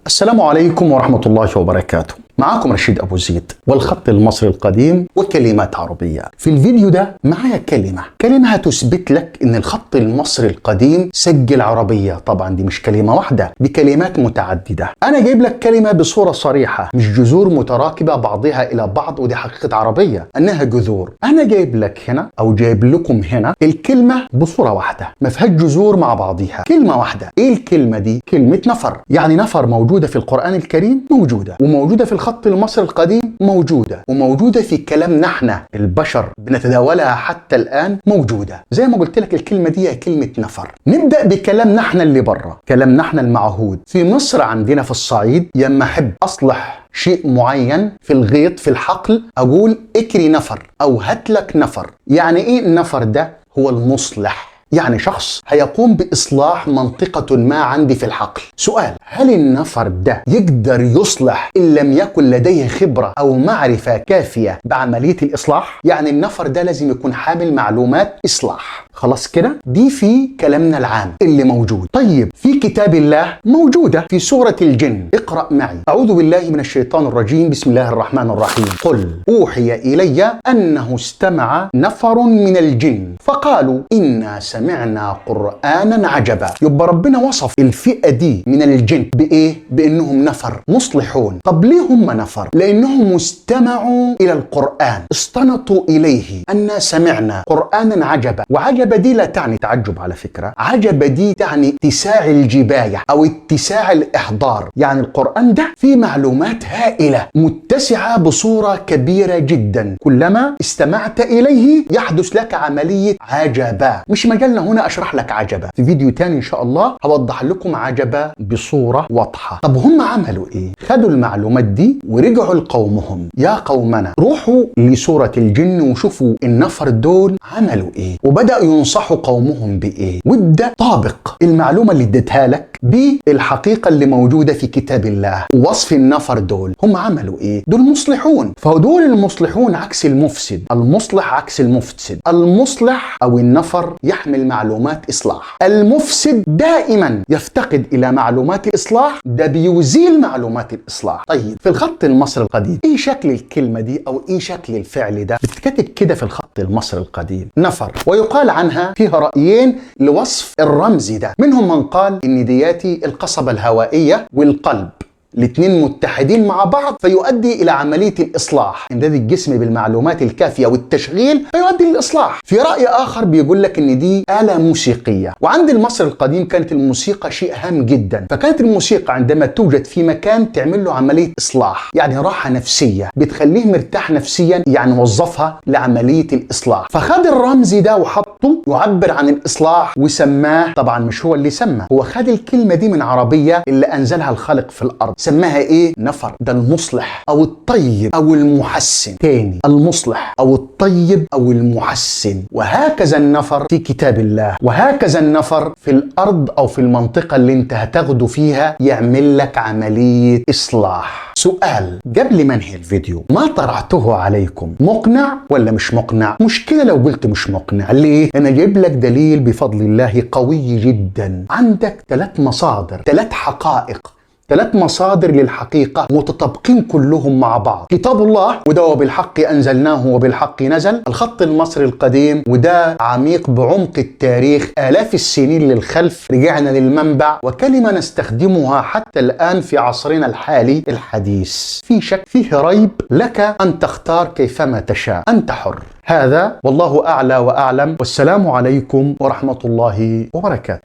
السلام عليكم ورحمة الله وبركاته. معاكم رشيد أبو زيد والخط المصري القديم وكلمات عربية. في الفيديو ده معايا كلمة هتثبت لك إن الخط المصري القديم سجل عربية. طبعا دي مش كلمة واحدة، دي كلمات متعددة. أنا جايب لك كلمة بصورة صريحة، مش جذور متراكبة بعضها إلى بعض، ودي حقيقة عربية أنها جذور. أنا جايب لك هنا أو جايب لكم هنا الكلمة بصورة واحدة، ما فيهاش جذور مع بعضها، كلمة واحدة. إيه الكلمة دي؟ كلمة نفر. يعني نفر موجودة في القرآن الكريم، موجودة، وموجودة في الخط المصري القديم، موجودة، وموجودة في كلامنا احنا البشر بنتداولها حتى الآن، موجودة. زي ما قلت لك الكلمة دي هي كلمة نفر. نبدأ بكلامنا احنا اللي بره، كلامنا احنا المعهود في مصر. عندنا في الصعيد يما احب اصلح شيء معين في الغيط في الحقل اقول اكري نفر او هاتلك نفر. يعني ايه النفر ده؟ هو المصلح، يعني شخص هيقوم بإصلاح منطقة ما عندي في الحقل. سؤال: هل النفر ده يقدر يصلح إن لم يكن لديه خبرة أو معرفة كافية بعملية الإصلاح؟ يعني النفر ده لازم يكون حامل معلومات إصلاح. خلاص كده، دي في كلامنا العام اللي موجود. طيب في كتاب الله موجودة في سورة الجن، اقرأ معي: أعوذ بالله من الشيطان الرجيم، بسم الله الرحمن الرحيم، قل أوحي إلي أنه استمع نفر من الجن فقالوا إنا سمعنا قرآنا عجبا. يبقى ربنا وصف الفئة دي من الجن بإيه؟ بإنهم نفر مصلحون. طب ليه هم نفر؟ لأنهم استمعوا إلى القرآن، استنطوا إليه، أنا سمعنا قرآنا عجبا. وعجب دي لا تعني تعجب على فكرة، عجب دي تعني اتساع الجباية أو اتساع الإحضار. يعني القرآن ده فيه معلومات هائلة متسعة بصورة كبيرة جدا، كلما استمعت إليه يحدث لك عملية عجبا. مش مجالنا هنا أشرح لك عجبة، في فيديو تاني إن شاء الله هوضح لكم عجبة بصورة واضحة. طب هم عملوا إيه؟ خدوا المعلومات دي ورجعوا لقومهم: يا قومنا روحوا لسورة الجن وشوفوا النفر دول عملوا إيه، وبدأوا ينصحوا قومهم بإيه. وابدأ طابق المعلومة اللي اديتها لك بالحقيقة اللي موجودة في كتاب الله ووصف النفر دول هم عملوا إيه. دول مصلحون، فدول المصلحون عكس المفسد، المصلح عكس المفسد. المصلح أو النفر يحمل معلومات إصلاح، المفسد دائما يفتقد إلى معلومات الإصلاح، ده بيزيل معلومات الإصلاح. طيب في الخط المصري القديم إيه شكل الكلمة دي أو إيه شكل الفعل ده؟ بتتكتب كده في الخط المصري القديم نفر، ويقال عنها فيها رأيين لوصف الرمز ده. منهم من قال إن دياتي القصبة الهوائية والقلب الاثنين متحدين مع بعض فيؤدي الى عملية الاصلاح، امداد الجسم بالمعلومات الكافيه والتشغيل فيؤدي للاصلاح. في راي اخر بيقول لك ان دي اله موسيقية، وعند المصري القديم كانت الموسيقى شيء هام جدا، فكانت الموسيقى عندما توجد في مكان تعمل له عملية اصلاح، يعني راحة نفسية بتخليه مرتاح نفسيا، يعني وظفها لعملية الاصلاح. فخد الرمز ده وحطه يعبر عن الاصلاح وسماه، طبعا مش هو اللي سمى، هو خد الكلمة دي من عربية اللي انزلها الخالق في الارض، سماها ايه؟ نفر. ده المصلح او الطيب او المحسن. تاني، المصلح او الطيب او المحسن. وهكذا النفر في كتاب الله، وهكذا النفر في الارض او في المنطقة اللي انت هتاخده فيها يعمل لك عملية اصلاح. سؤال قبل ما انهي الفيديو، ما طرحته عليكم مقنع ولا مش مقنع؟ مشكلة لو قلت مش مقنع. ليه؟ انا جايب لك دليل بفضل الله قوي جدا. عندك 3 مصادر، 3 حقائق، 3 مصادر للحقيقة متطابقين كلهم مع بعض: كتاب الله، وده وبالحق أنزلناه وبالحق نزل، الخط المصري القديم وده عميق بعمق التاريخ آلاف السنين للخلف، رجعنا للمنبع، وكلمة نستخدمها حتى الآن في عصرنا الحالي الحديث. في شك، فيه ريب، لك أن تختار كيفما تشاء، أنت حر. هذا والله أعلى وأعلم، والسلام عليكم ورحمة الله وبركاته.